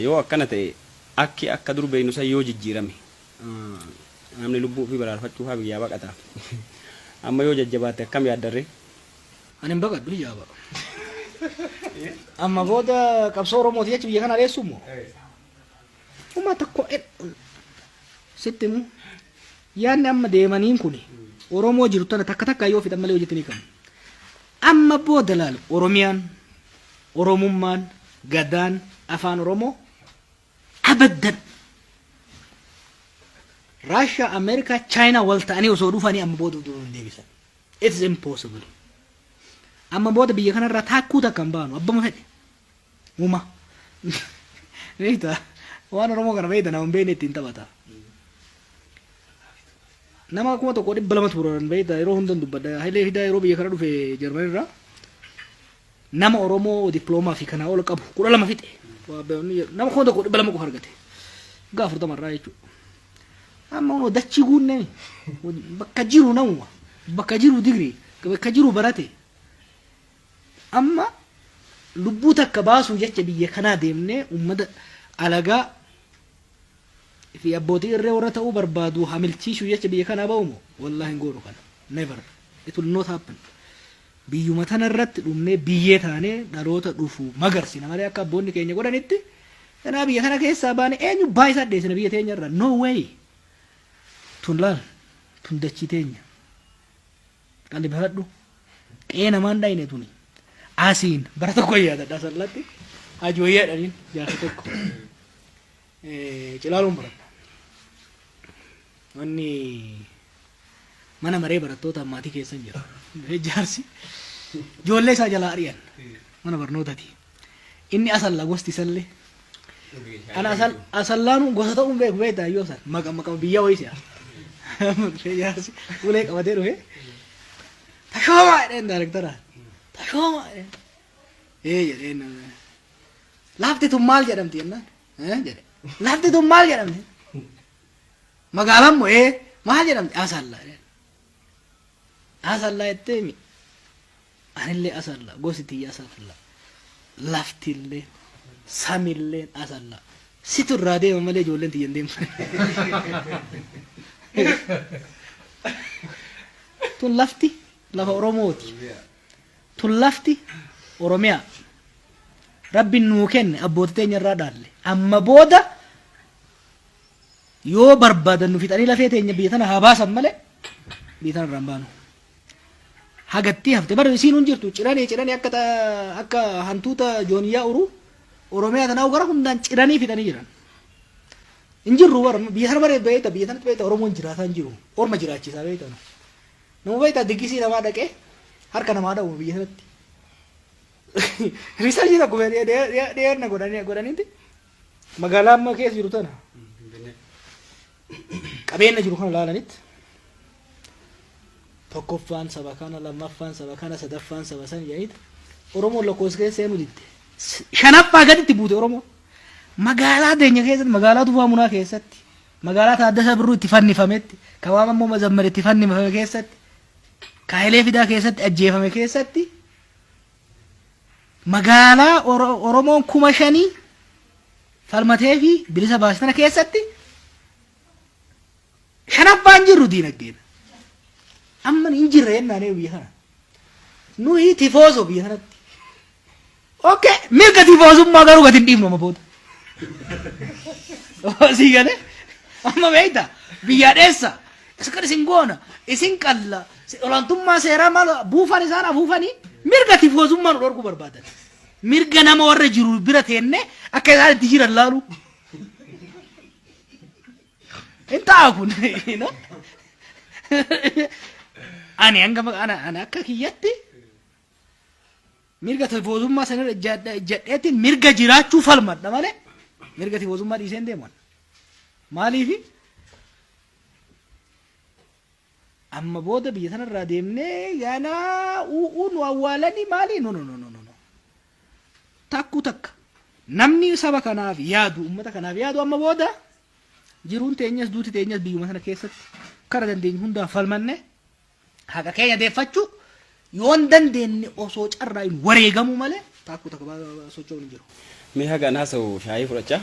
Yoo akkana ta'e akki akka dur beeknu san yoo jijjiirame namni lubbuu ofii baraarfachuufaa biyyaa baqata. Amma yoo jajjabaatte akkam yaaddarree? Ani hin baqadhu hijaaba. Amma booda qabsoo Oromooti jecha biyya kana dheessuu moo? Uma tokko sitti himu. Yaadni amma deemaniin kun Oromoo jiru tana takka takka yoo fixan malee hojiitti ni qabu. Amma booda laal Oromiyaan, Oromummaan, Gadaan, Afaan Oromoo abaddan Raashaa, Ameerikaa, Chaayinaa wal ta'anii osoo dhufanii amma booda duuba hin deebisan. It is impossible. Amma booda biyya kanarraa taakkuu takka hin baanu abbama fedhe. Uma. Beektaa waan Oromoo kana beekta nama hin beekne ittiin taphata. Nama 1200 turan beektaa yeroo hundan dubbadha. Hayilee Fidaa yeroo biyya kana dhufe Jarmanirraa nama Oromoo diploomaa fi kanaa ol qabu 12 fixe. Nama 1200 qofa argate. Waggaa 40 irraa jechuudha. Amma kunoo dachii guunnee bakka jiru namuma bakka jiru digrii bakka jiru barate. Amma lubbuu takka baasuu jecha biyya kanaa deemnee uummata alagaa fi abbootii irree warra ta'uu barbaadu hamilchiisuu jecha biyya kanaa ba'u moo wallaahi hin goonu kana. Never. It will not happen. Biyyuma tana irratti dhumnee biyyee taanee dhaloota dhufu magarsina malee akka abboonni keenya godhanitti kanaa biyya kana keessaa baane eenyu baayisaa dheessina biyya teenya irraa. No way. Tun laal tun dachii teenya. Qalbifadhu. Qe'ee namaan dhayne tuni. Asiin bara tokko yaadadha sallatti. Ajooyyaa jedhaniin jaarsa tokko. Cilaaluun baradha. Wanni mana maree barattoota maatii keessan jira. Jaarsi ijoollee isaa jalaa ari'an mana barnootati. Inni asalla gosti isallee. Ana asal asallaanuu gosa ta'uun beeku beektaa iyyoo san maqa maqa biyya wayii si'a. Jaarsi ulee qabatee dhufe. Tashoomaa jedheen daarektara. Tashoomaa jedheen. Ee jedheen. Lafti tun maal jedhamti jennaan. Ee jedhe. Lafti tun maal jedhamti? Magaalaan moo ee maal jedhamti? Asalla jedheen. Asalla jettee mi? Anillee asalla gosi tiyya asalla. Laftillee samilleen asalla. Situ irraa deema malee ijoolleen tiyya hin deemtu. Tun lafti lafa Oromooti. Tun lafti Oromiyaa. Rabbiin nuu kenne abboota teenya irraa dhaalle. Amma booda yoo barbaadan nu fixanii lafee teenya biyya tana haa baasan malee biyya tana irraa hin baanu. Hagattii hafte bara isiin hin jirtu ciranii ciranii akka akka hantuuta jooniyyaa uruu Oromiyaa tanaa gara hundaan ciranii fixanii jiran. Hin jirru bara biyya tana bara beekta biyya tanatti beekta Oromoon jiraataa hin jiru. Orma jiraachisaa beekta. Nama beektaa diggisii namaa dhaqee harka namaa dha'u biyya sanatti. Riisarchii tokko dhiyeenya godhaniiti magaalaa amma keessa jiru tana qabeenya jiru kana laalanitti tokkoffaan saba kana lammaffaan saba kana sadaffaan saba san jedhaniiti Oromoon lakkoofsa keessa seenuu didde. Shanaffaa gaditti buute Oromoon. Magaalaa teenya keessatti magaalaa Tufaa Munaa keessatti Magaalaa Taaddasaa Birruu itti fannifametti, ka Waamammoo Mazammar itti fannifame keessatti, ka Hayilee Fidaa keessatti ajjeefame keessatti magaalaa Oromoon 5000 falmatee fi bilisa baase tana keessatti shanaffaan jirru diinagdeen. Amma hin jirre jennaan biyya kana. Nuyi tifoosoo biyya kanatti. Okay, mirga tifoosummaa garuu gadi hin dhiifnu amma booda. Sii galee amma beekta biyyaa dheessa isin isin goona isin qalla olaantummaa seeraa maal buufan isaan afuufanii mirga tifoosummaa nu dhorkuu barbaadan. Mirga nama warra jiru bira teenne akka isaan itti jiran laalu. Hin ta'a kun. You know? Ani hanga ana akka kiyyatti Mirga tifoozummaa sanirra ijjadheetiin mirga jiraachuu falmadha malee mirga tifoozummaa dhiisee hin deemu. Maaliifi amma booda biyya sanarraa deemnee ganaa u'uu nu awwaalanii maalii no no no no no takku takka namni saba kanaaf yaadu ummata kanaaf yaadu amma booda jiruun teenyas duuti teenyas biyyuma sana keessatti kara dandeenyu hundaa falmanne Haqa keenya deeffachuu yoo hin dandeenne osoo carraa hin wareegamuu malee taakkuu takka socho'uun hin jiru. Mee haga an haasa'u shaayii fudhachaa.